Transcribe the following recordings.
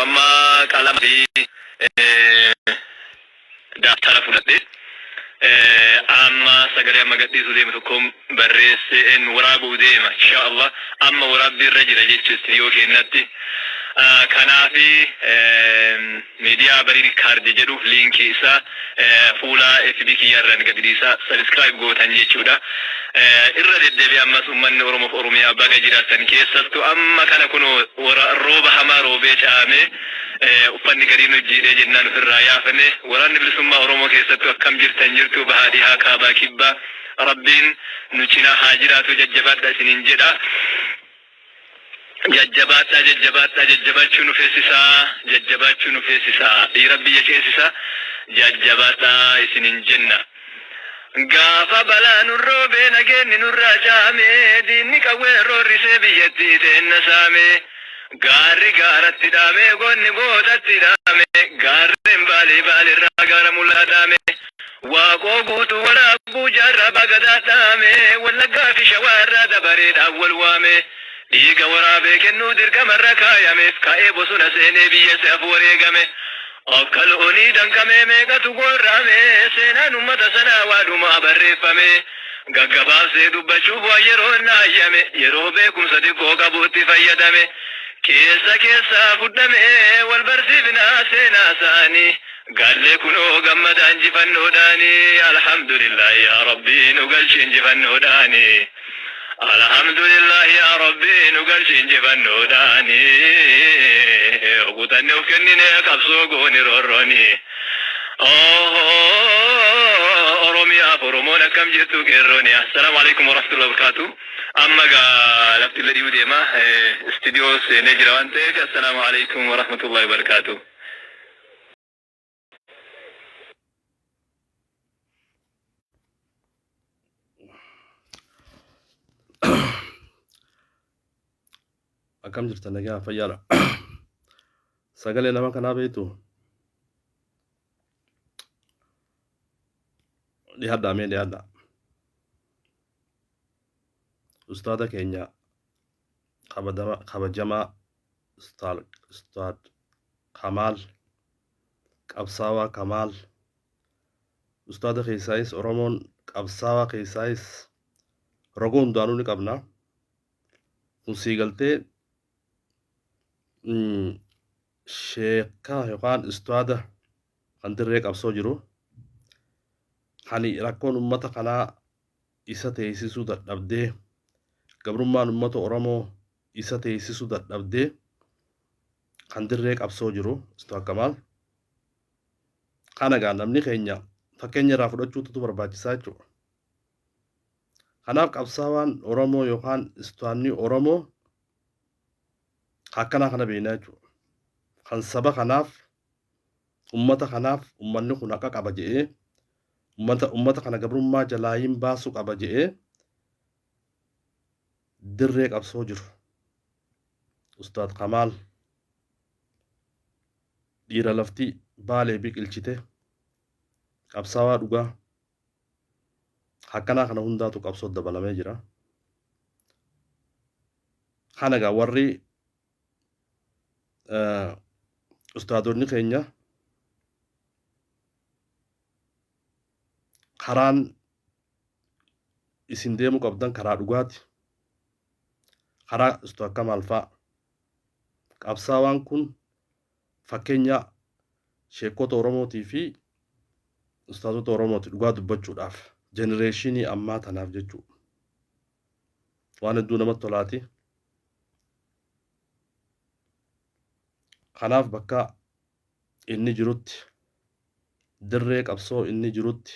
Amma qalama fi daftara fudhadhe. Amma sagalee amma gadhiisuu deemu tokkoon barreesseen waraabuu deema insha Allah. Amma waraabbii irra jira jechuun istiidiyoo keenyatti. Kanaafi miidiyaa Barii Riikaardi jedhu liinkii isaa fuula FB kiyyaarraan gadi dhiisaa, subscribe gootan jechuudha. Irra deddeebi'ee ammas uummanni Oromoof Oromiyaa baga jiraattan. Keessattuu amma kana kunoo rooba hamaa roobee caamee uffanni gariin hojjiidhee jennaan ofirraa yaafame. Waraanni bilisummaa Oromoo keessattuu akkam jirtan, jirtu bahaa, dhihaa, kaabaa, kibbaa, Rabbiin nu cinaa haa jiraatu. Jajjabaadha isiniin jedha. Jajjabaadhaa, jajjabaadhaa, jajjabaachuu nu feesisaa, jajjabaachuu nu feesisaa, dhiira biyya ceesisaa, jajjabaadhaa isiniin jenna. Gaafa balaa nurroobee nageenni nurraa caamee, diinni qawwee roorrisee biyyattii teenna saamee, gaarri gaaratti dhaamee, goonni gootatti dhaame, gaarreen Baalii Baalirraa gaara Mul'ataa dhaame, Waaqoo Guutuu, Waraabuu, Jaarraa Abbaa Gadaa dhaame, Wallaggaa fi Shawaarraa dabareedhaan wal waame, dhiiga waraabee kennuu dirqamarra kaayameef ka'ee bosona seenee biyya isaaf wareegame. Akka loonii danqamee meeqatu gorra'ame, seenaan ummata sanaa waadumaa barreeffame. Gaggabaabsee dubbachuuf waan yeroon na hayyame, yeroo beekumsa xiqqoo qabutti fayyadame. Keessa keessaa fudhame wal barsiifnaa seenaa isaanii. Gallee kunoo gammada injifannoodhaani. Alhamdulillah yaa Rabbii, nu galchi injifannoodhaani. Alhamdulillah yaa Rabbii, nu galchi injifannoodhaani. Kutanne of kennine qabsoo gooni roorrooni. Oromiyaaf Oromoon akkam jirtu qeerrooni? Assalaamu alaikum warahmatullahi wabarakatuh. Amma gaa lafti illee dhiyuu deema. Istiidiyoo seenee jira waan ta'eef, assalaamu alaikum warahmatullahi wabarakatuh. Akkam jirtan, nagaa fayyaadha? Sagalee nama kanaa beektu? Dhiyaadhaa, mee dhiyaadhaa. Ustaada keenya kabajamaa Ustaad Kamaal, qabsaawaa Kamaal, ustaada keessaayis Oromoon qabsaawaa keessaayis roga hundaanuu ni qabna. Kun sii galtee sheeka yookaan ustaada kan dirree qabsoo jiru, kan rakkoon ummata kanaa isa teessisuu dadhabdee, gabrummaan ummata Oromoo isa teessisuu dadhabdee, kan dirree qabsoo jiru Ustaad Kamaal. Kana gaa namni keenya fakkeenya irraa fudhachuutu barbaachisaa jechuudha. Kanaaf qabsaawaan Oromoo yookaan ustaanni Oromoo akkanaa kana beeknaa jechuudha. Kan saba kanaaf, ummata kanaaf, ummanni kun haqa qaba jedhee, ummata kana gabrummaa jalaayin baasuu qaba jedhee dirree qabsoo jiru. Ustaad Kamaal dhiira lafti Baalee biqilchite, qabsaawaa dhugaa akkanaa kana hundaatu qabsoo dabalamee jira. Kana gaa warri ustaadonni keenya karaan isin deemuu qabdan karaa dhugaati. Karaa Ustaad Kamaal fa'a. Qabsaawaan kun fakkeenya sheekota Oromootii fi ustaazota Oromooti dhugaa dubbachuudhaaf, jenereeshinii ammaa tanaaf jechuudha. Waan hedduu namatti tolaati. Kanaaf bakka inni jirutti, dirree qabsoo inni jirutti,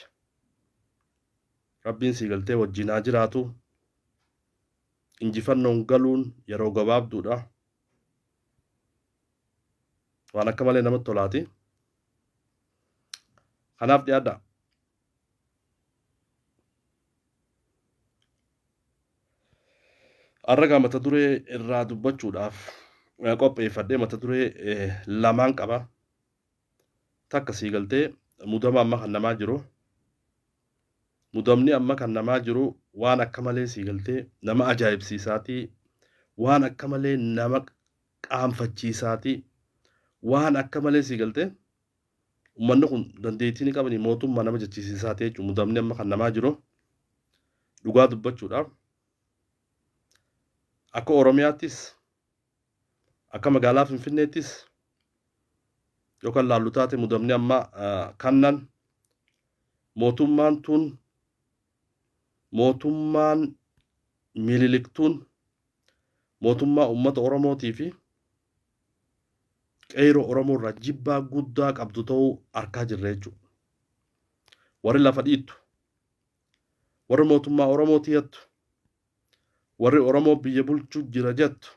Rabbiin sii galtee wajjin haa jiraatu. Injifannoon galuun yeroo gabaabduudha. Waan akka malee namatti tolaati. Kanaaf dhiyaadha. Har'a mata duree irraa dubbachuudhaaf qopheeffadhee mata duree lamaan qaba. Takka sii galtee mudama amma kan namaa jiru. Mudamni amma kan namaa jiru waan akka malee sii galtee nama ajaa'ibsiisaatii, waan akka malee nama qaanfachiisaatii. Waan akka malee sii galtee uummanni kun dandeettii ni qabani mootummaa nama jechisiisaa ta'e jechuudha. Mudamni amma kan namaa jiru dhugaa dubbachuudhaaf akka Oromiyaattis akka magaalaa Finfinneettis yookaan laallu taate mudamni amma kannan mootummaan tun mootummaan Minilik tun mootummaa uummata Oromootii fi qeeroo Oromoo irraa jibbaa guddaa qabdu ta'uu arkaa jirra jechuudha. Warri lafa dhiittu, warri mootummaa Oromoo tiyattu, warri Oromoo biyya bulchuu jira jettu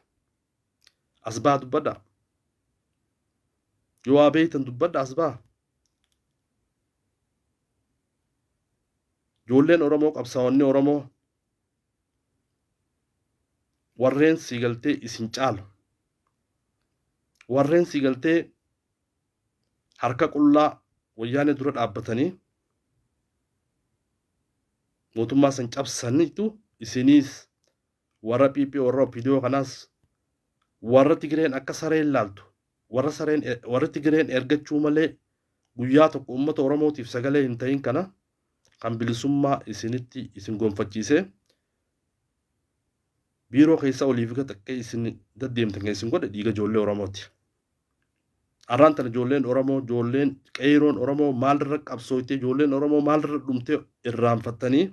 as baha dubbadha. Yoo waa beektan dubbadha as baha. Ijoolleen Oromoo qabsaa'onni Oromoo warreen sii galtee isin caalu warreen sii galtee harka qullaa wayyaanee dura dhaabbatanii mootummaa san cabsanitu isiniis warra PP warra OPDO kanaas warra Tigireen akka sareen laaltu warra sareen warra Tigireen ergachuu malee guyyaa tokko uummata Oromootiif sagalee hin ta'in kana kan bilisummaa isinitti isin gonfachiisee biiroo keessa oliif gad akka isin deddeemtan kan isin godhe dhiiga ijoollee Oromooti. Arraan tana ijoolleen Oromoo, ijoolleen qeeyroon Oromoo maalirra qabsooytee, ijoolleen Oromoo maalirra dhumtee irraanfattanii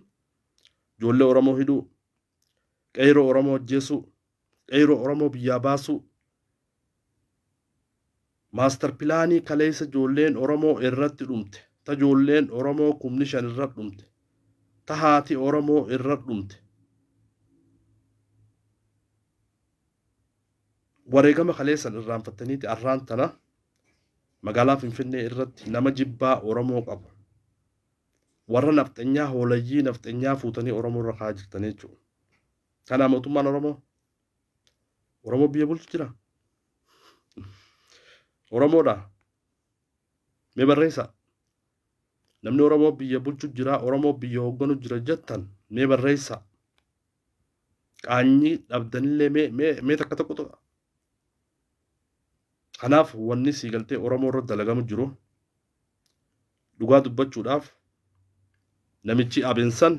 ijoollee Oromoo hidhuu, qeeyroo Oromoo ajjeesuu, qeeyroo Oromoo biyyaa baasuu, maastar pilaanii kaleessa ijoolleen Oromoo irratti dhumte, ta ijoolleen Oromoo 5,000 irra dhumte, ta haati Oromoo irra dhumte. Wareegama kaleessan irraanfattaniiti arraan tana magaalaa Finfinnee irratti nama jibbaa Oromoo qabu. Warra nafxanyaa hoolayyii nafxanyaa fuutanii Oromoo irra kaa'aa jirtan jechuudha. Kanaa mootummaan Oromoo Oromoo biyya bulchu jira. Oromoodha. Mee barreessaa. Namni Oromoo biyya bulchu jira, Oromoo biyya hoogganu jira jettan mee barreessaa. Qaanyii dhabdanillee mee mee mee takka tokko tuqa. Kanaaf wanni sii galtee Oromoo irra dalagamu jiru dhugaa dubbachuudhaaf namichi Abensan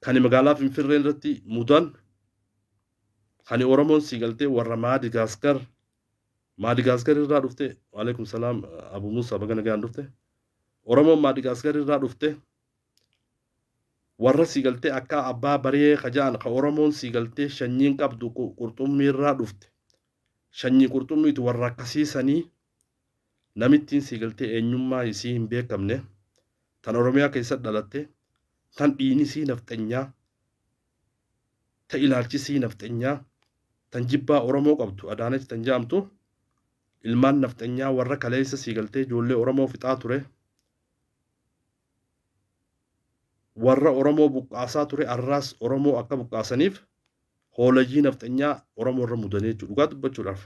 kan magaalaa Finfinnee irratti mudan kan Oromoon sii galtee warra Maadigaasgar Maadigaasgar irraa dhufte. Waalaikum salaam Abu Musa, baga nagaan dhufte. Oromoon Maadigaasgar irraa dhufte warra sii galtee akka abbaa baree kaja'an ka Oromoon sii galtee shanyiin qabdu qurxummii irraa dhufte shanyii qurxummiitu warra akkasiisanii namittiin sii galtee eenyummaa isii hin beekamne tan Oromiyaa keessa dhalatte tan dhiinisii nafxenyaa ta ilaalchisii nafxenyaa tan jibbaa Oromoo qabdu Adaanach tan jedhamtu ilmaan nafxenyaa warra kaleessa sii galtee ijoollee Oromoo fixaa ture warra Oromoo buqqaasaa ture arraas Oromoo akka buqqaasaniif hoolayyii nafxenyaa Oromoo irra mudanii jechuudha dhugaa dubbachuudhaaf.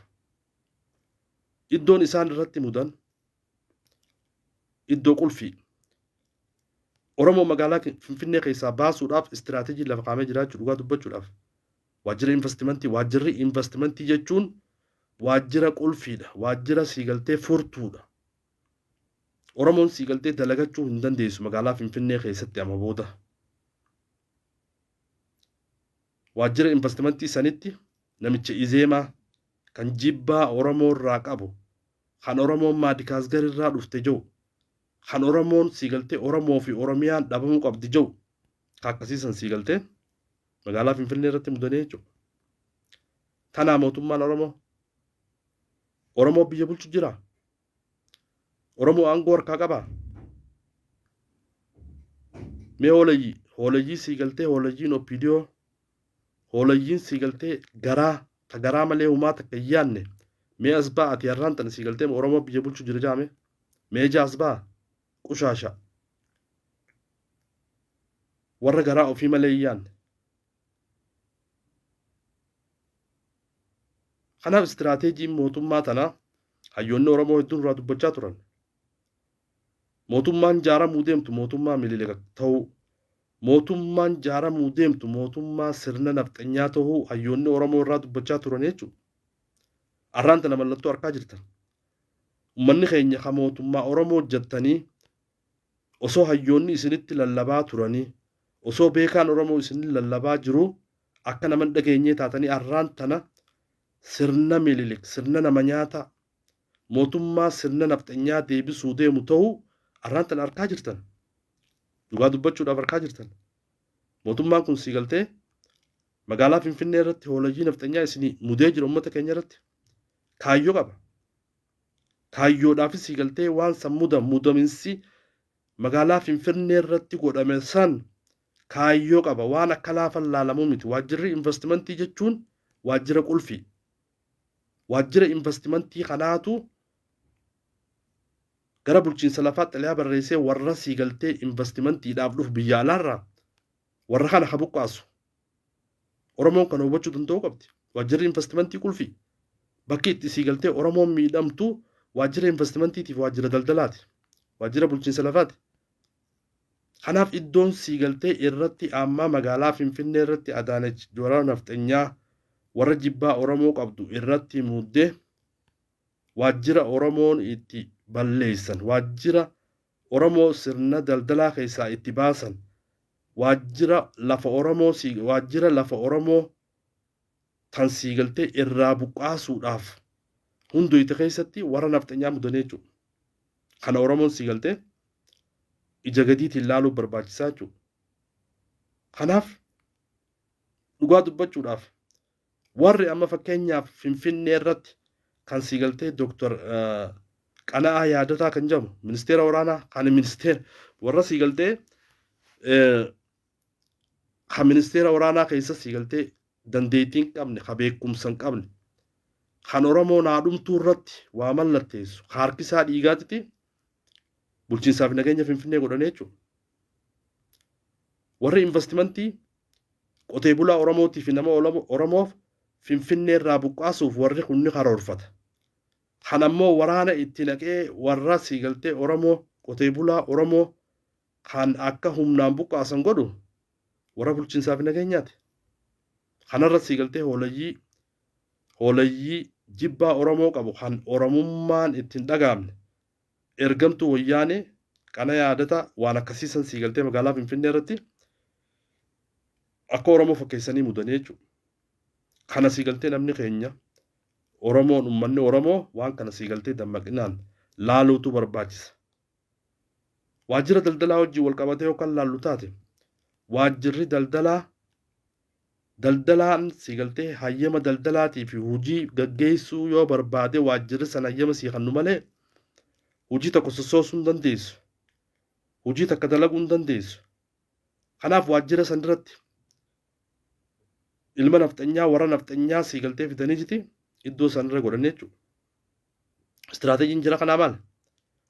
Iddoon isaan irratti mudan iddoo qulfii. Oromoo magaalaa Finfinnee keessaa baasuudhaaf istiraateejii lafa kaa'amee jira jechuudha dhugaa dubbachuudhaaf. Waajjira investimentii, waajjirri investimentii jechuun waajjira qulfiidha, waajjira siigaltee furtuudha. Oromoon siigaltee dalagachuu hin dandeessu magaalaa Finfinnee keessatti amma booda. Waajjira investimentii sanitti namicha Izeemaa kan jibbaa Oromoo irraa qabu, kan Oromoon Maadikaasgar irraa dhufte jiru, kan Oromoon siigaltee Oromoo fi Oromiyaan dhabamuu qabdi jiru, ka akkasiisan siigaltee magaalaa Finfinnee irratti mudanii jechuudha. Tanaa mootummaan Oromoo Oromoo biyya bulchu jira. Oromoo aangoo harkaa qabaa? Mee hoolayyii, hoolayyii sii galtee hoolayyiin OPDO, hoolayyiin sii galtee garaa, ta garaa malee humaa takka hin yaanne, mee as ba'a ati har'aan tana sii galtee Oromoo biyya bulchu jira jaame? Mee ija as ba'a? Qushaasha. Warra garaa ofii malee hin yaanne. Kanaaf istiraateejiin mootummaa tanaa hayyoonni Oromoo hedduun irraa dubbachaa turan. Mootummaan jaaramuu deemtu mootummaa Minilik ta'uu, mootummaan jaaramuu deemtu mootummaa sirna nafxanyaa ta'uu hayyoonni Oromoo irraa dubbachaa turan jechuudha. Arraan tana mallattoo arkaa jirtan. Uummanni keenya kan mootummaa Oromoo hojjettanii osoo hayyoonni isinitti lallabaa turanii, osoo beekaan Oromoo isinitti lallabaa jiru, akka nama hin dhageenyee taatanii arraan tana sirna Minilik, sirna nama nyaataa, mootummaa sirna nafxanyaa deebisuu deemu ta'uu arraan tana arkaa jirtan. Dhugaa dubbachuudhaaf arkaa jirtan. Mootummaan kun sii galtee magaalaa Finfinnee irratti hoolayyii nafxanyaa isinii mudee jira. Uummata keenya irratti kaayyoo qaba. Kaayyoodhaafis sii galtee waan san mudaminsi magaalaa Finfinnee irratti godhame san kaayyoo qaba. Waan akka laafan laalamuu miti. Waajjirri investimentii jechuun waajjira qulfii. Waajjira investimentii kanaatu gara bulchiinsa lafaa xalayaa barreessee warra sii galtee investimentiidhaaf dhufu biyya alaarraa warra kana ha buqqaasu. Oromoon kana hubachuu danda'uu qabdi. Waajjirri investimentii qulfii. Bakki itti sii galtee Oromoon miidhamtu waajjira investimentiitiif waajjira daldalaati. Waajjira bulchiinsa lafaati. Kanaaf iddoon sii galtee irratti ammaa magaalaa Finfinnee irratti Adaanech warra nafxanyaa, warra jibbaa Oromoo qabdu irratti muddee waajjira Oromoon itti balleessan, waajjira Oromoo sirna daldalaa keessaa itti baasan, waajjira lafa Oromoo tan sii galtee irraa buqqaasuudhaaf hundoyte keessatti warra nafxanyaa mudanii jechuudha. Kana Oromoon sii galtee ija gadiitiin laaluu barbaachisaa jechuudha. Kanaaf dhugaa dubbachuudhaaf warri amma fakkeenyaaf Finfinnee irratti kan sii galtee Dooktar Qana'aa Yaadataa kan jedhamu, ministeera waraanaa, kan ministeera warra sii galtee kan ministeera waraanaa keessa sii galtee dandeettii hin qabne, ka beekumsa hin qabne, kan Oromoo naadhumtuu irratti waa mallatteessu, ka harkisaa dhiigaatitti bulchiinsaa fi nageenya Finfinnee godhanii jechuudha. Warri investimentii qotee bulaa Oromootii fi nama Oromoof Finfinnee irraa buqqaasuuf warri kun ni karoorfata. Kan ammoo waraana itti naqee warra sii galtee Oromoo, qotee bulaa Oromoo kan akka humnaan buqqaasan godhu warra bulchiinsaa fi nageenyaati. Kanarra sii galtee hoolayyii jibbaa Oromoo qabu, kan Oromummaan ittiin dhagaamne, ergamtuu Wayyaanee Qana Yaadata waan akkasiisan sii galtee magaalaa Finfinnee irratti akka Oromoo fakkeessanii mudanii jechuudha. Kana sii galtee namni keenya Oromoon, uummanni Oromoo waan kana sii galtee dammaqinaan laaluutu barbaachisa. Waajjira daldalaa wajjin wal qabatee yookaan laallu taate, waajjirri daldalaa, daldalaan sii galtee hayyama daldalaatii fi hojii gaggeessuu yoo barbaade waajjirri sana hayyama sii kennu malee hojii tokko sossoosuu hin dandeessu. Hojii takka dalaguu hin dandeessu. Kanaaf waajjira san irratti ilma nafxanyaa, warra nafxanyaa sii galtee fidanii jiti iddoo san irra godhanii jechuudha. Istiraateejiin jira kanaa maali?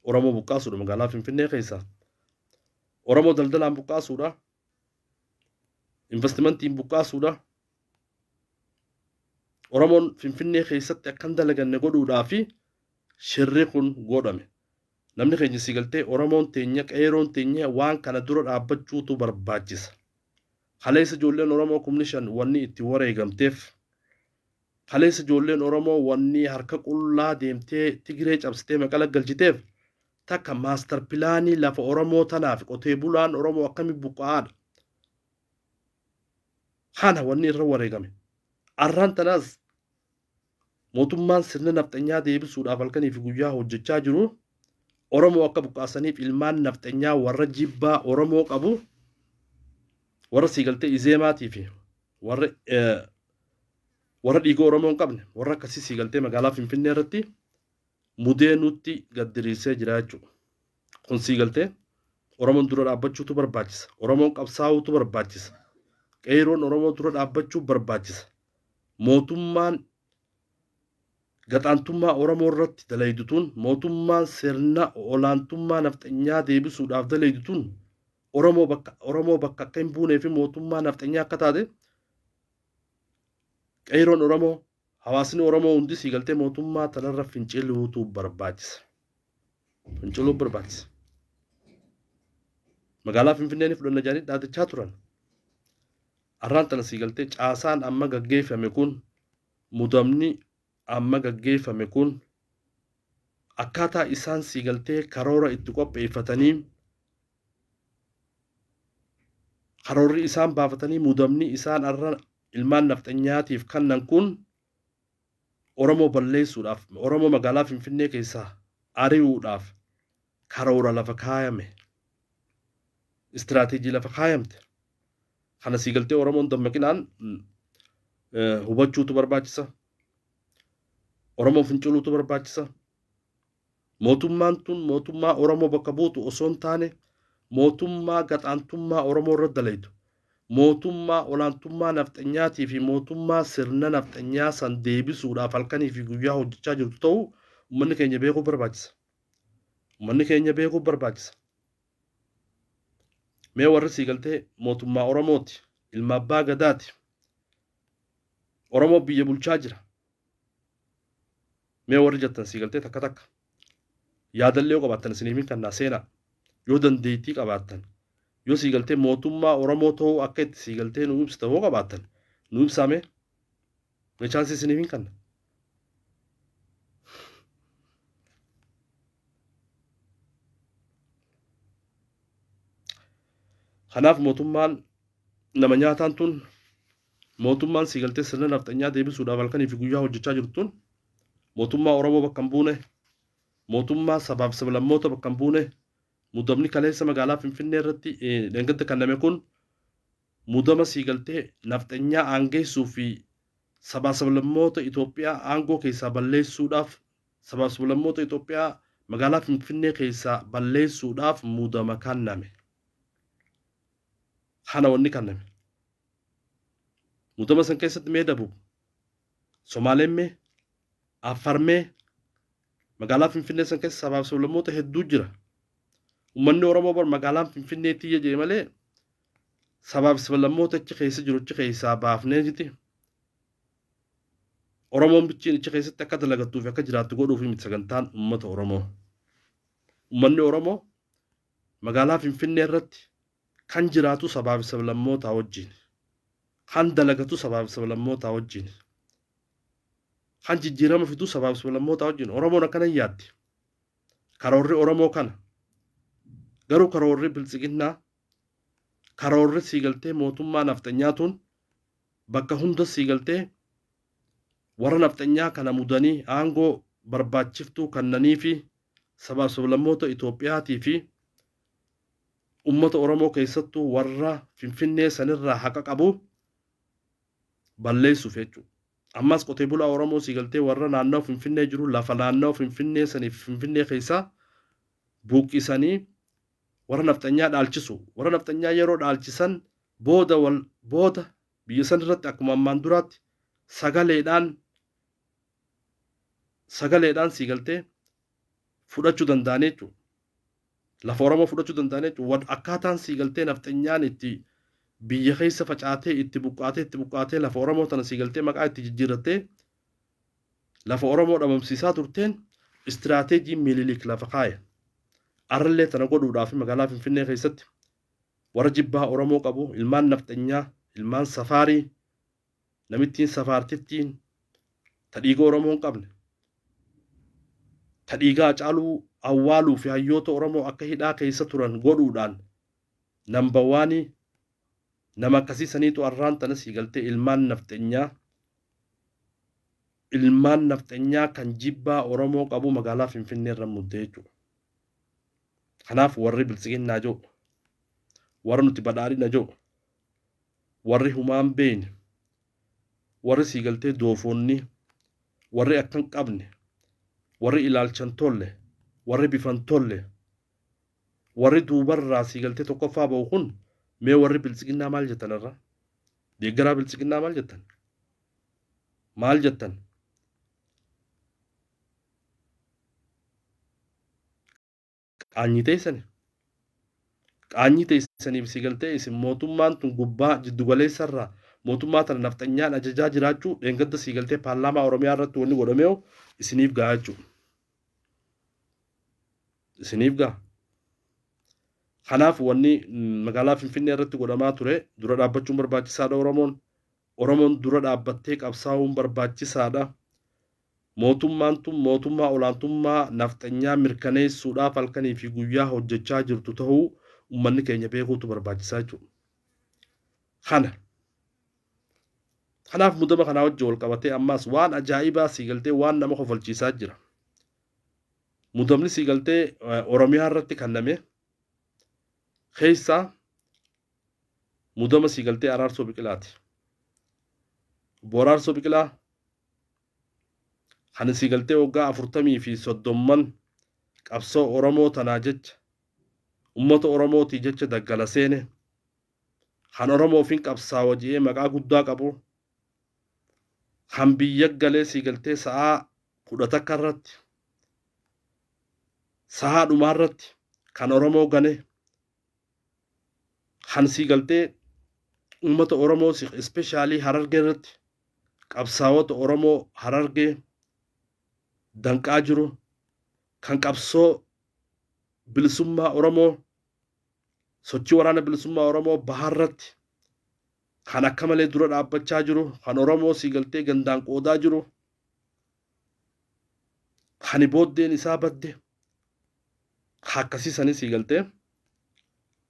Oromoo buqqaasuudha magaalaa Finfinnee keessaa. Oromoo daldalaan buqqaasuudha. Investimentiin buqqaasuudha. Oromoon Finfinnee keessatti akka hin dalaganne godhuudhaa fi shirri kun godhame. Namni keenya sii galtee Oromoon teenya, qeeroon teenya waan kana dura dhaabbachuutu barbaachisa. Kaleessa ijoolleen Oromoo 5,000 wanni itti wareegamteef, kaleessa ijoolleen Oromoo wanni harka qullaa deemtee Tigiree cabsitee Maqala galchiteef takka master planii lafa Oromoo tanaaf qotee bulaan Oromoo akkami buqqa'aadha. Kana wanni irra wareegame. Arraan tanaas mootummaan sirna nafxanyaa deebisuudhaaf halkanii fi guyyaa hojjechaa jiru Oromoo akka buqqaasaniif ilmaan nafxanyaa warra jibbaa Oromoo qabu, warra siigaltee Izeemaatii fi warra dhiiga Oromoo hin qabne, warra akkasii siigaltee magaalaa Finfinnee irratti mudee nutti gaddiriisee jira jechuudha. Kun siigaltee Oromoon dura dhaabbachuutu barbaachisa. Oromoon qabsaa'uutu barbaachisa. Qeeroon Oromoo dura dhaabbachuu barbaachisa. Mootummaan gaxaantummaa Oromoo irratti dalaydu tun, mootummaan sirna olaantummaa nafxanyaa deebisuudhaaf dalaydu tun, Oromoo bakka akka hin buunee fi mootummaa nafxanyaa akka taate qeeroon Oromoo, hawaasni Oromoo hundi siigaltee mootummaa tanarra finciluutu barbaachisa. Finciluu barbaachisa. Magaalaa Finfinnee ni fudhanna jedhanii dhaadachaa turan. Arraan tana siigaltee caasaan amma gaggeeffame kun mudamni amma gaggeeffame kun akkaataa isaan siigaltee karoora itti qopheeffatanii, karoorri isaan baafatanii, muudamni isaan arra ilmaan nafxanyaatiif kannan kun Oromoo balleessuudhaaf, Oromoo magaalaa Finfinnee keessaa ari'uudhaaf karoora lafa kaayame, istiraateejii lafa kaayamte. Kana siigaltee Oromoon dammaqinaan hubachuutu barbaachisa. Oromoon finciluutu barbaachisa. Mootummaan tun mootummaa Oromoo bakka buutu osoo hin taane, mootummaa gaxaantummaa Oromoo irra dalaytu, mootummaa olaantummaa nafxanyaatii fi mootummaa sirna nafxanyaa san deebisuudhaaf halkanii fi guyyaa hojjechaa jirtu ta'uu uummanni keenya beekuu barbaachisa. Uummanni keenya beekuu barbaachisa. Mee warri siigaltee mootummaa Oromooti, ilma abbaa gadaati, Oromoo biyya bulchaa jira, mee warri jettan siigaltee takka takka yaadallee yoo qabaattan isiniif hin kannaa seenaa. Yoo dandeettii qabaattan, yoo siigaltee mootummaa Oromoo ta'uu akka itti siigaltee nu ibsitan yoo qabaattan, nu ibsaa. Mee mee chaansii isiniif hin kanna. Kanaaf mootummaan nama nyaataan tun, mootummaan siigaltee sirna nafxanyaa deebisuudhaaf halkanii fi guyyaa hojjechaa jirtu tun, mootummaa Oromoo bakka hin buune, mootummaa sabaaf sablammoota bakka hin buune. Muudamni kaleessa magaalaa Finfinnee irratti dheengadda kenname kun muudama siigaltee nafxanyaa aangeessuu fi sabaa sablammoota Itoophiyaa aangoo keessaa balleessuudhaaf, sabaaf sablammoota Itoophiyaa magaalaa Finfinnee keessaa balleessuudhaaf muudama kenname. Kana wanni kenname. Muudama san keessatti mee Dabub, Somaaleen mee, Affaar mee? Magaalaa Finfinnee san keessa sabaaf sablammoota hedduu jira. Uummanni Oromoo bar magaalaan Finfinnee tiyya jee malee sabaaf sablammoota achi keessa jiru achi keessaa baafnee jiti. Oromoon bichiin achi keessatti akka dalagattuu fi akka jiraattu godhuuf miti sagantaan uummata Oromoo. Uummanni Oromoo magaalaa Finfinnee irratti kan jiraatu sabaaf sablammootaa wajjin. Kan dalagatu sabaaf sablammootaa wajjin. Kan jijjiirama fidu sabaaf sablammootaa wajjin. Oromoon akkana yaaddi. Karoorri Oromoo kana. Garuu karoorri biltsiginnaa, karoorri siigaltee mootummaa nafxanyaatuun bakka hunda siigaltee warra nafxanyaa kana mudanii aangoo barbaachiftuu kannanii fi sabaaf sablammoota Itoophiyaatii fi ummata Oromoo, keessattuu warra Finfinnee sanirraa haqa qabu balleessuuf jechuudha. Ammas qotee bulaa Oromoo siigaltee warra naannoo Finfinnee jiru lafa naannoo Finfinnee saniif Finfinnee keessaa buqqisanii warra nafxanyaa dhaalchisu. Warra nafxanyaa yeroo dhaalchisan booda wal booda biyya san irratti akkuma ammaan duraatti sagaleedhaan siigaltee fudhachuu danda'an jechuudha. Lafa Oromoo fudhachuu danda'an jechuudha. Akkaataan siigaltee nafxanyaan itti biyya keessa facaatee, itti buqqaatee, itti buqqaatee lafa Oromoo tana siigaltee maqaa itti jijjiirrattee lafa Oromoo dhabamsiisaa turteen istiraateejii Minilik lafa kaa'e. Arrallee tana godhuudhaaf magaalaa Finfinnee keessatti warra jibbaa Oromoo qabu, ilmaan nafxanyaa, ilmaan safaarii, namittiin safaartittiin ta dhiiga Oromoo hin qabne, ta dhiigaa Hacaaluu awwaaluu fi hayyoota Oromoo akka hidhaa keessa turan godhuudhaan namba waanii nama akkasii saniitu arraan tana siigaltee ilmaan nafxanyaa kan jibbaa Oromoo qabu magaalaa Finfinnee irra muddee jechuudha. Kanaaf warri biltsiginnaa jiru, warri nuti badhaadhina jiru, warri humaan beeyne, warri siigaltee doofoonni, warri akka hin qabne, warri ilaalchan tolle, warri bifan tolle, warri duubarraa siigaltee tokkoffaa ba'u kun, mee warri biltsiginnaa maal jettan irra? Deeggaraa biltsiginnaa maal jettan? Maal jettan? Qaanyii teessani. Qaanyii teessaniif siigaltee isin mootummaan tun gubbaa jiddugaleessarraa mootummaa tana nafxanyaan ajajaa jiraachuu dheengadda siigaltee paarlaamaa Oromiyaa irratti wanni godhameewu isiniif gahaa jechuudha. Isiniif gaha. Kanaaf wanni magaalaa Finfinnee irratti godhamaa ture dura dhaabbachuun barbaachisaadha Oromoon. Oromoon dura dhaabbattee qabsaa'uun barbaachisaadha. Mootummaan tun mootummaa olaantummaa nafxanyaa mirkaneessuudhaaf halkanii fi guyyaa hojjechaa jirtu ta'uu uummanni keenya beekuutu barbaachisaa jechuudha. Kana. Kanaaf mudama kanaa wajjin wal qabatee ammaas waan ajaa'ibaa sii galtee waan nama kofalchiisaa jira. Mudamni sii galtee Oromiyaa irratti kenname keessaa mudama sii galtee Araarsoo Biqilaati. Obbo Araarsoo Biqilaa kan sii galtee waggaa 40 fi 30 qabsoo Oromoo tanaa jecha ummata Oromootii jecha daggala seene kan Oromoof hin qabsaawa je'ee maqaa guddaa qabu kan biyya galee sii galtee sa'aa 11 irratti sa'aa dhumaa irratti kan Oromoo gane kan sii galtee ummata Oromoo especially Harargee irratti qabsaawota Oromoo Harargee danqaa jiru kan qabsoo bilisummaa Oromoo sochii waraana bilisummaa Oromoo baharratti kan akka malee dura dhaabbachaa jiru kan Oromoo sii galtee gandaan qoodaa jiru kan booddeen isaa badde akkasii sanii sii galtee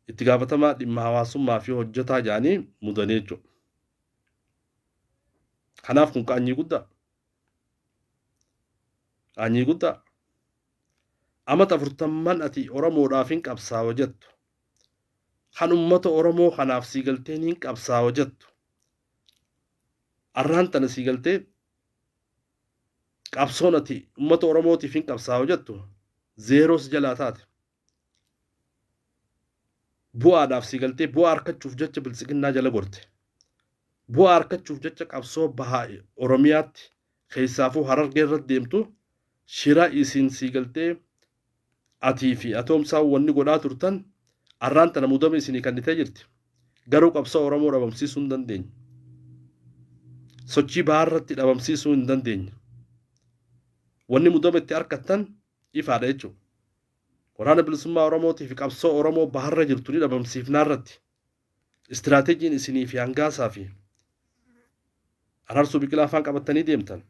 itti gaafatamaa dhimma hawaasummaa fi hojjetaa jedhanii mudanii jechuudha. Kanaaf kun qaanyii guddaa. Qaanyii guddaa. Amata 40 ati Oromoodhaaf hin qabsaawa jettu. Kan ummata Oromoo kanaaf sii galtee hin qabsaawa jettu. Arraan tana sii galtee qabsoon ati ummata Oromootiif hin qabsaawa jettu zeeroos jalaa taate. Bu'aadhaaf sii galtee bu'aa argachuuf jecha biltsiginnaa jala gorte. Bu'aa argachuuf jecha qabsoo bahaa Oromiyaatti keessaafuu Harargee irratti deemtu shira isin sii galtee atii fi atoomsaa wanni godhaa turtan arraan tana mudama isinii kennitee jirti. Garuu qabsoo Oromoo dhabamsiisuu hin dandeenye. Sochii bahaa irratti dhabamsiisuu hin dandeenye. Wanni mudama itti argattan ifaadha jechuudha. Waraana bilisummaa Oromootii fi qabsoo Oromoo baharra jirtu ni dhabamsiifnaa irratti istiraateejiin isinii fi hangaasaa fi Araarsoo Biqilaa afaan qabatanii deemtan.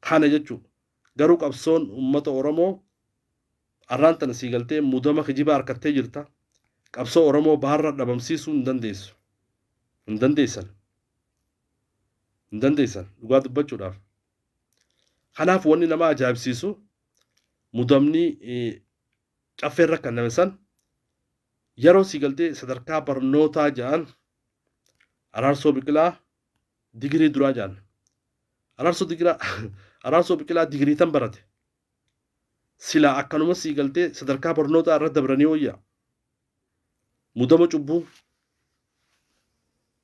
Kana jechuudha. Garuu qabsoon uummata Oromoo arraan tana sii galtee mudama kijibaa harkattee jirta. Qabsoo Oromoo baharra dhabamsiisuu hin dandeessu. Hin dandeessan. Hin dandeessan dhugaa dubbachuudhaaf. Kanaaf wanni nama ajaa'ibsiisu mudamni caffeerra kenname san yeroo sii galtee sadarkaa barnootaa ja'an Araarsoo Biqilaa digirii duraa ja'an. Araarsoo Biqilaa digirii tan barate. Silaa akkanuma sii galtee sadarkaa barnootaa irra dabranii wayyaa. Mudama cubbuu.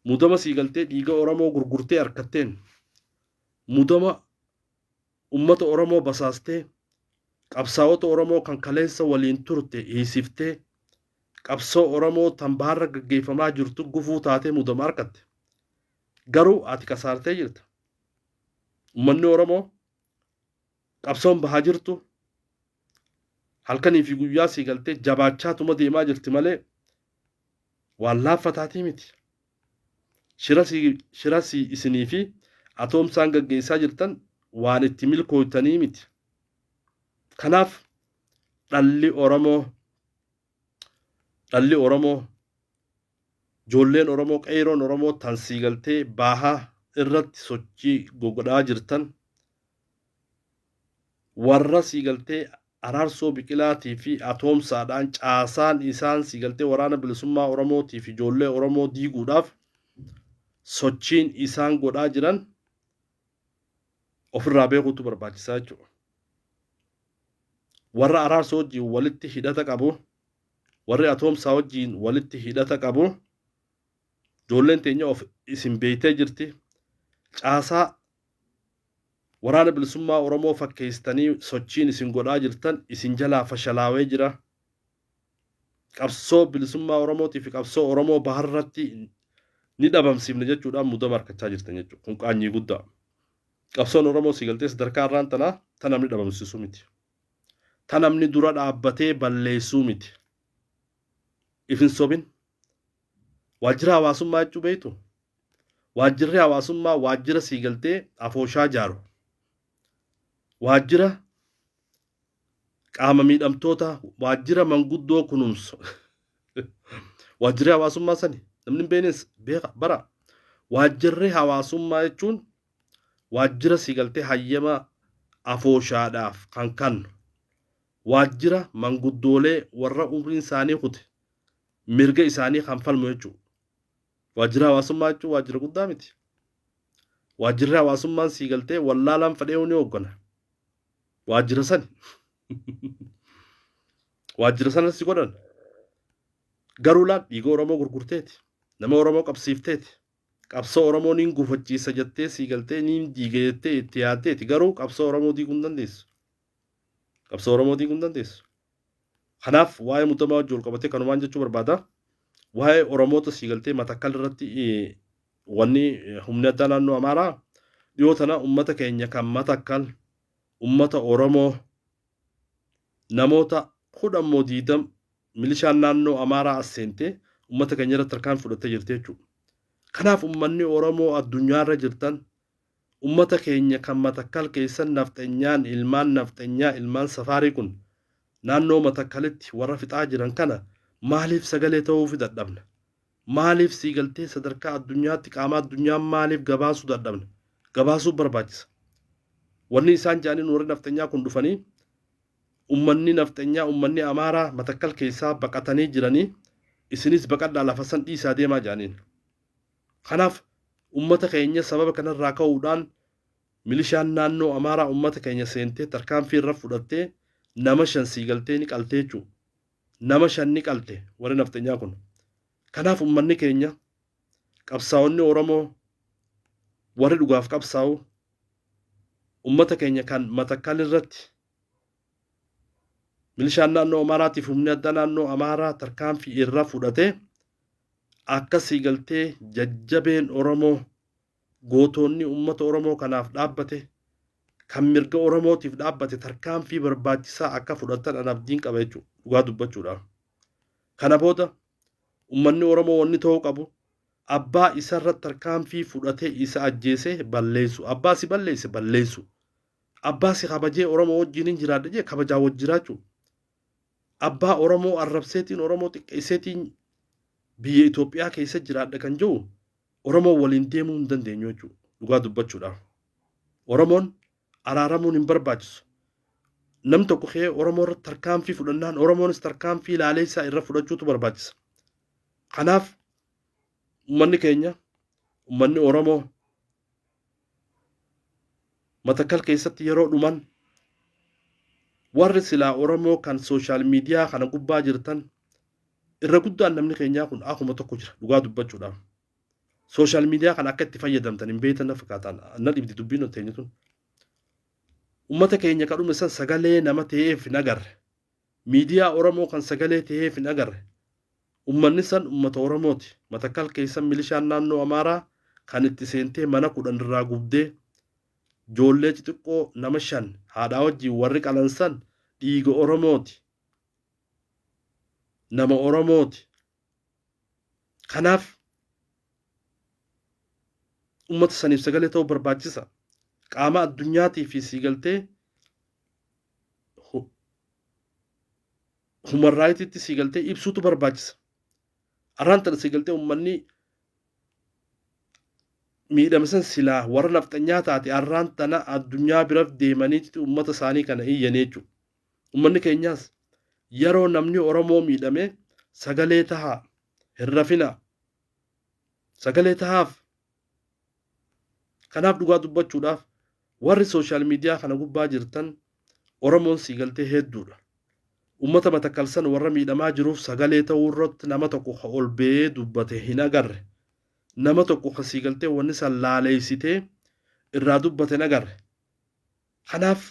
Mudama sii galtee dhiiga Oromoo gurgurtee harkatteen. Mudama ummata Oromoo basaastee qabsaa'ota Oromoo kan kaleessa waliin turte hiisiftee qabsoo Oromoo tan baharra gaggeeffamaa jirtu gufuu taatee mudama harkatte. Garuu ati kasaartee jirta. Uummanni Oromoo qabsoon bahaa jirtu halkanii fi guyyaa sii galtee jabaachaatuma deemaa jirti malee waan laaffataatii miti. Shira sii isinii fi atoomsaan gaggeessaa jirtan waan itti milkooytanii miti. Kanaaf dhalli Oromoo ijoolleen Oromoo qeeroon Oromoo tan sii galtee bahaa irratti sochii godhaa jirtan warra sii galtee Araarsoo Biqilaatii fi atoomsaadhaan caasaan isaan sii galtee waraana bilisummaa Oromootii fi ijoollee Oromoo diiguudhaaf sochiin isaan godhaa jiran ofirraa beekuutu barbaachisaa jechuudha. Warra Araarsoo wajjin walitti hidhata qabu, warri atoomsaa wajjin walitti hidhata qabu, ijoolleen teenya of isin beeytee jirti. Caasaa waraana bilisummaa Oromoo fakkeessitanii sochiin isin godhaa jirtan isin jalaa fashalaawee jira. Qabsoo bilisummaa Oromootii fi qabsoo Oromoo baharratti ni dhabamsiifne jechuudhaan mudama harkachaa jirtan jechuudha. Kun qaanyii guddaa. Qabsoon Oromoo sii galtee sadarkaa irraan tanaa tan namni dhabamsiisuu miti. Tan namni dura dhaabbatee balleessuu miti. If hin sobin. Waajjira hawaasummaa jechuu beektu? Waajjirri hawaasummaa waajjira sii galtee afooshaa jaaru. Waajjira qaama miidhamtoota, waajjira manguddoo kunuunsu. Waajjirri hawaasummaa sani namni hin beeknes beeka bara. Waajjirri hawaasummaa jechuun waajjira siigaltee hayyama afooshaadhaaf kan kannu. Waajjira manguddoolee warra umriin isaanii kute mirga isaanii kan falmu jechuudha. Waajjira hawaasummaa jechuun waajjira guddaa miti. Waajjirri hawaasummaan siigaltee wallaalaan fedhee ni hooggana. Waajjira sani. Waajjira sanas si godhan. Garuu laal dhiiga Oromoo gurgurteeti. Nama Oromoo qabsiifteeti. Qabsoo Oromoo niin gufachiisa jettee siigaltee niin diiga jettee itti yaaddeeti. Garuu qabsoo Oromoo diiguu hin dandeessu. Qabsoo Oromoo diiguu hin dandeessu. Kanaaf waa'ee muddamaa wajjin wal qabatee kanumaan jechuu barbaada. Waa'ee Oromoota siigaltee Matakkal irratti wanni humni addaa naannoo Amaaraa dhiyoo tana uummata keenya kan Matakkal uummata Oromoo namoota 10 moo 20 milishaan naannoo Amaaraa as seentee uummata keenya irratti tarkaanfii fudhattee jirti jechuudha. Kanaaf uummanni Oromoo addunyaarra jirtan uummata keenya kan Matakkal keessan nafxenyaan ilmaan nafxenyaa ilmaan safaarii kun naannoo Matakkalitti warra fixaa jiran kana maaliif sagalee ta'uufi dadhabna? Maaliif siigaltee sadarkaa addunyaatti qaama addunyaa maaliif gabaasuu dadhabna? Gabaasuu barbaachisa. Wanni isaan jedhaniin warri nafxenyaa kun dhufanii uummanni nafxenyaa uummanni Amaaraa Matakkal keessaa baqatanii jiranii isinis baqadhaa lafa san dhiisaa deemaa jedhaniin. Kanaaf uummata keenya sababa kanarraa ka'uudhaan milishaan naannoo Amaaraa uummata keenya seentee tarkaanfii irra fudhattee nama 5 siigaltee ni qaltee jechuudha. Nama 5 ni qalte warri nafxenyaa kun. Kanaaf uummanni keenya qabsaa'onni Oromoo warri dhugaaf qabsaa'u uummata keenya kan Matakkal irratti milishaan naannoo Amaaraatiif humni addaa naannoo Amaaraa tarkaanfii irra fudhatee akka siigaltee jajjabeen Oromoo gootonni uummata Oromoo kanaaf dhaabbate kan mirga Oromootiif dhaabbate tarkaanfii barbaachisaa akka fudhatan an abdiin qaba jechuudha dhugaa dubbachuudhaaf. Kana booda uummanni Oromoo wanni ta'uu qabu abbaa isarra tarkaanfii fudhatee isa ajjeese balleessu. Abbaa si balleesse balleessu. Abbaa si kabajee Oromoo wajjin hin jiraadha jee kabajaa wajjin jiraachuu. Abbaa Oromoo arrabseetiin Oromoo xiqqeesseetiin biyya Itoophiyaa keessa jiraadha kan jiru Oromoo waliin deemuu hin dandeenyu jechuudha. Dhugaa dubbachuudhaaf. Oromoon araaramuun hin barbaachisu. Nam tokko ka'ee Oromoo irratti tarkaanfii fudhannaan Oromoonis tarkaanfii ilaaleessaa irra fudhachuutu barbaachisa. Kanaaf uummanni keenya uummanni Oromoo Matakkal keessatti yeroo dhuman warri silaa Oromoo kan sooshaal miidiyaa kana gubbaa jirtan irra guddaan namni keenyaa kun akkuma tokko jira dhugaa dubbachuudhaaf. Sooshaal miidiyaa kana akka itti fayyadamtan hin beektan na fakkaataan na dhibdi dubbiin teenya tun. Uummata keenya kan dhume san sagalee nama ta'eef hin agarre. Miidiyaa Oromoo kan sagalee ta'eef hin agarre. Uummanni san uummata Oromooti. Matakkal keessan milishaan naannoo Amaaraa kan itti seentee mana 10 irraa gubdee ijoollee xixiqqoo nama 5 haadhaa wajjin warri qalan san dhiiga Oromooti. Nama Oromooti. Kanaaf uummata saniif sagalee ta'uu barbaachisa. Qaama addunyaatii fi siigaltee human rightitti siigaltee ibsuutu barbaachisa. Arraan tana siigaltee uummanni miidhame san silaa warra nafxanyaa taate arraan tana addunyaa bira deemaniitti uummata isaanii kana iyyanii jechuudha. Uummanni keenyaas yeroo namni Oromoo miidhame sagalee tahaa hin rafina. Sagalee tahaaf. Kanaaf dhugaa dubbachuudhaaf warri sooshaal miidiyaa kana gubbaa jirtan Oromoon siigaltee hedduudha. Uummata Matakkal san warra miidhamaa jiruuf sagalee ta'uu irratti nama tokko ka ol ba'ee dubbate hin agarre. Nama tokko ka siigaltee wanni san laaleessitee irraa dubbate hin agarre. Kanaaf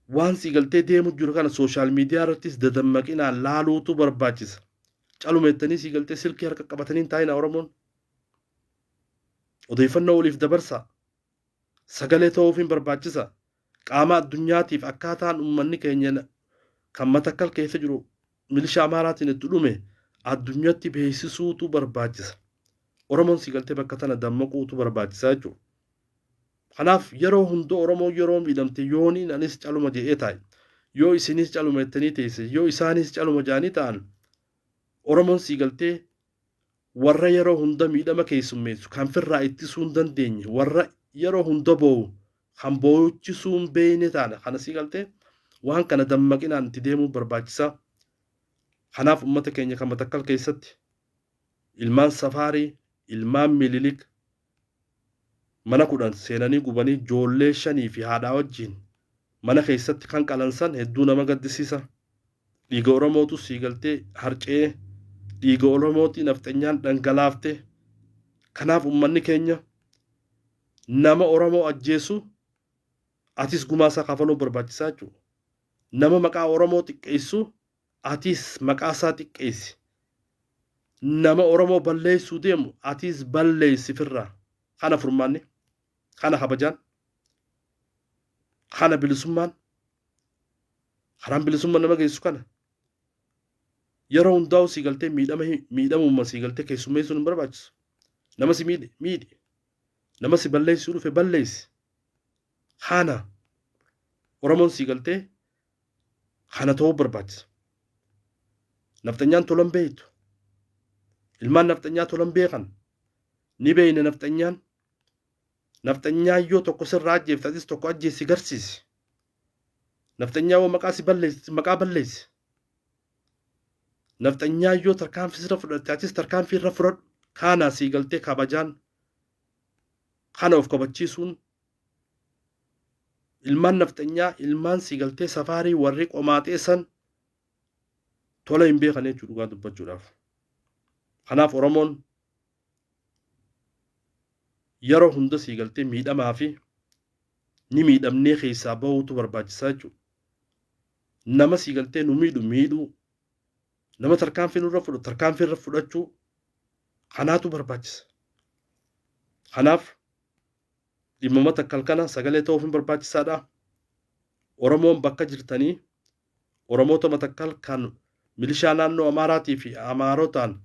waan siigaltee deemu jiru kana sooshaal miidiyaa irrattis dadammaqinaan laaluutu barbaachisa. Calumeettanii siigaltee silkii harka qabatanii hin taa'ina Oromoon. Odeeffannoo waliif dabarsaa. Sagalee ta'uuf hin barbaachisa. Qaama addunyaatiif akkaataan uummanni keenya kan Matakkal keessa jiru milishaa Amaaraatiin itti dhume addunyatti beeksisuutu barbaachisa. Oromoon siigaltee bakka tana dammaquutu barbaachisa jechuudha. Kanaaf yeroo hunda Oromoo yeroo miidhamte yooniin anis caluma je'ee taa'e. Yoo isinis caluma jettanii teesse, yoo isaanis caluma ja'anii ta'an, Oromoon sii galtee warra yeroo hunda miidhama keessummeessu kan firraa ittisuu hin dandeenye, warra yeroo hunda boo'u kan boo'ichisuu hin beekne taana. Kana sii galtee waan kana dammaqinaan itti deemuu barbaachisaa. Kanaaf uummata keenya kan Matakkal keessatti ilmaan safaarii, ilmaan Mililik mana 10 seenanii gubanii ijoollee 5 fi haadhaa wajjin mana keessatti kan qalansan hedduu nama gaddisiisa. Dhiiga Oromootu sii galtee harca'ee, dhiiga Oromootii nafxanyaan dhangalaafte. Kanaaf uummanni keenya nama Oromoo ajjeesu atis gumaa isaa kafaluu barbaachisaa jechuudha. Nama maqaa Oromoo xiqqeessu atis maqaa isaa xiqqeessi. Nama Oromoo balleessuu deemu atis balleessi firraa. Kana furmaanni, kana kabajaan, kana bilisummaan, karaan bilisummaa nama geessu kana. Yeroo hundaa'u sii galtee miidhama miidhamumma sii galtee keessummeessuun hin barbaachisu. Nama si miidhe miidhi. Nama si balleessuu dhufe balleessi. Kana Oromoon sii galtee kana ta'uu barbaachisa. Nafxanyaan tolan beektu. Ilmaan nafxanyaa tolan beekan. Ni beeyna nafxanyaan. Nafxanyaan yoo tokko sirraa ajjeefte atis tokko ajjeessi garsiisi. Nafxanyaa yoo maqaa si balleessi maqaa balleessi. Nafxanyaa yoo tarkaanfii sirra fudhatte atis tarkaanfii irra fudhadhu. Kaanaa sii galtee kabajaan kana of kabachiisuun ilmaan nafxanyaa, ilmaan sii galtee safaarii warri qomaaxee san tola hin beekan jechuudha dhugaa dubbachuudhaaf. Kanaaf Oromoon yeroo hunda sii galtee miidhamaa fi ni miidhamnee keessaa bahuutu barbaachisaa jechuudha. Nama sii galtee nu miidhu miidhuu, nama tarkaanfii nurra fudhatu tarkaanfii irra fudhachuu kanaatu barbaachisa. Kanaaf dhimma Matakkal kana sagalee ta'uuf hin barbaachisaadha. Oromoon bakka jirtanii Oromoota Matakkal kan milishaa naannoo Amaaraatii fi Amaarotaan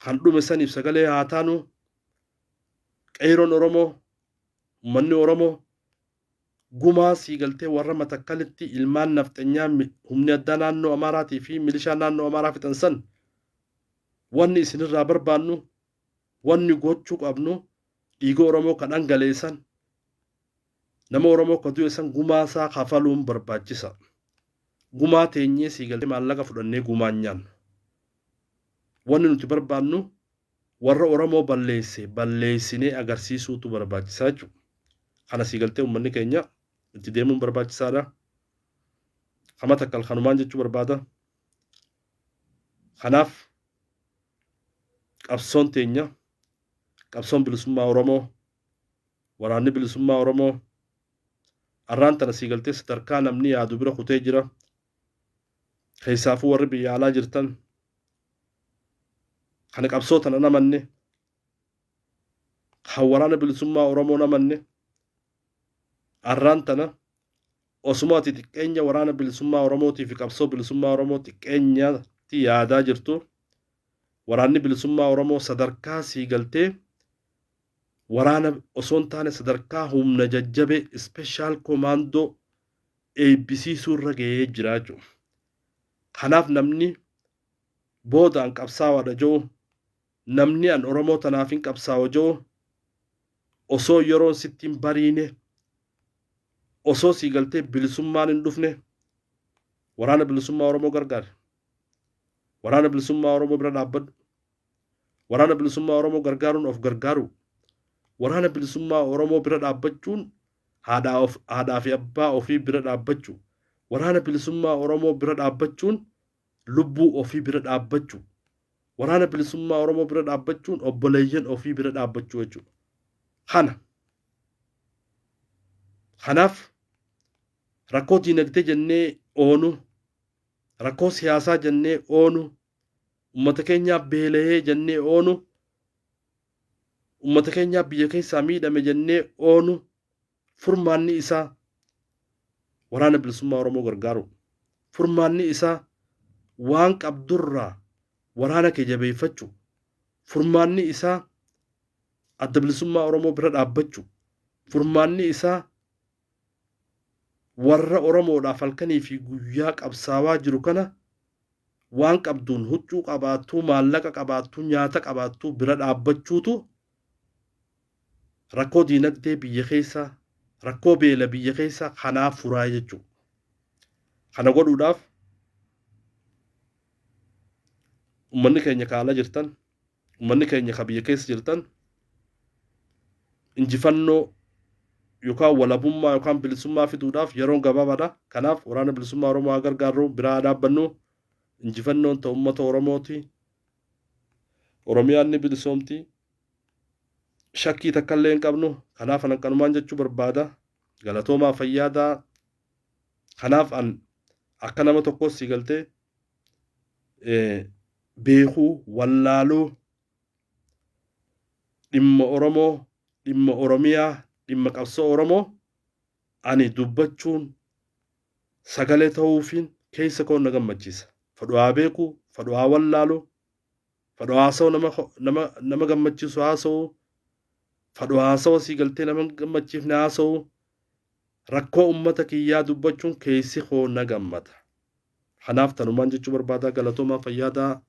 kan dhume saniif sagalee haa taanu. Qeeroon Oromoo, uummanni Oromoo gumaa sii galtee warra Matakkalitti ilmaan nafxanyaa humni addaa naannoo Amaaraatii fi milishaa naannoo Amaaraa fixan san wanni isinirraa barbaannu, wanni gochuu qabnu, dhiiga Oromoo kan dhangaleessan, nama Oromoo kan du'e san gumaa isaa kafaluun barbaachisa. Gumaa teenyee sii galtee maallaqa fudhannee gumaan nyaannu. Wanni nuti barbaannu warra Oromoo balleesse balleessinee agarsiisuutu barbaachisaa jechuudha. Kana sii galtee uummanni keenya itti deemuun barbaachisaadha. Kan Matakkal kanumaan jechuu barbaada. Kanaaf qabsoon teenya, qabsoon bilisummaa Oromoo, waraanni bilisummaa Oromoo arraan tana sii galtee sadarkaa namni yaadu bira kutee jira. Keessaafuu warri biyya alaa jirtan kana qabsoo tana namanne, kan waraana bilisummaa Oromoo namanne, arraan tana osuma ati xiqqeenya waraana bilisummaa Oromootii fi qabsoo bilisummaa Oromoo xiqqeenyatti yaadaa jirtu, waraanni bilisummaa Oromoo sadarkaa sii galtee waraana osoo hin taane sadarkaa humna jajjabee special commando eebbisiisuu irra ga'ee jira jechuudha. Kanaaf namni booda an qabsaawaadha jiru, namni an Oromoo tanaaf hin qabsaawa jiru, osoo yeroon sitti hin bariine, osoo sii galtee bilisummaan hin dhufne, waraana bilisummaa Oromoo gargaari. Waraana bilisummaa Oromoo bira dhaabbadhu. Waraana bilisummaa Oromoo gargaaruun of gargaaru. Waraana bilisummaa Oromoo bira dhaabbachuun haadhaa fi abbaa ofii bira dhaabbachuu. Waraana bilisummaa Oromoo bira dhaabbachuun lubbuu ofii bira dhaabbachuu. Waraana bilisummaa Oromoo bira dhaabbachuun obboleeyyan ofii bira dhaabbachuu jechuudha. Kana. Kanaaf rakkoo diinagdee jennee oonu, rakkoo siyaasaa jennee oonu, uummata keenyaaf beela'ee jennee oonu, uummata keenyaaf biyya keessaa miidhame jennee oonu, furmaanni isaa waraana bilisummaa Oromoo gargaaru. Furmaanni isaa waan qabdurraa waraana kee jabeeffachuu. Furmaanni isaa adda bilisummaa Oromoo bira dhaabbachuu. Furmaanni isaa warra Oromoodhaaf halkanii fi guyyaa qabsaawaa jiru kana waan qabduun huccuu qabaattuu, maallaqa qabaattuu, nyaata qabaattuu bira dhaabbachuutu rakkoo diinagdee biyya keessaa, rakkoo beela biyya keessaa kanaaf furaa jechuudha. Kana godhuudhaaf ummanni keenya ka ala jirtan, ummanni keenya ka biyya keessa jirtan injifannoo yookaan walabummaa yookaan bilisummaa fiduudhaaf yeroon gabaabaadha. Kanaaf waraana bilisummaa Oromoo haa gargaarru, biraa haa dhaabbannu. Injifannoon ta uummata Oromooti. Oromiyaan ni bilisoomti. Shakkii takka illee hin qabnu. Kanaaf an akkanumaan jechuu barbaada. Galatoomaa fayyaadaa. Kanaaf an akka nama tokkos si galtee beekuu wallaaluu dhimma Oromoo, dhimma Oromiyaa, dhimma qabsoo Oromoo ani dubbachuun sagalee ta'uufiin keessa koo na gammachiisa. Fadhu haa beeku, fadhu haa wallaalu, fadhu haasa'u nama, nama, nama gammachiisu haasa'u, fadhu haasawa sii galtee nama hin gammachiifne haasa'u, rakkoo ummata kiyyaa dubbachuun keessi koo na gammada. Kanaaf tanumaan jechuu barbaada. Galatoomaa fayyaadaa.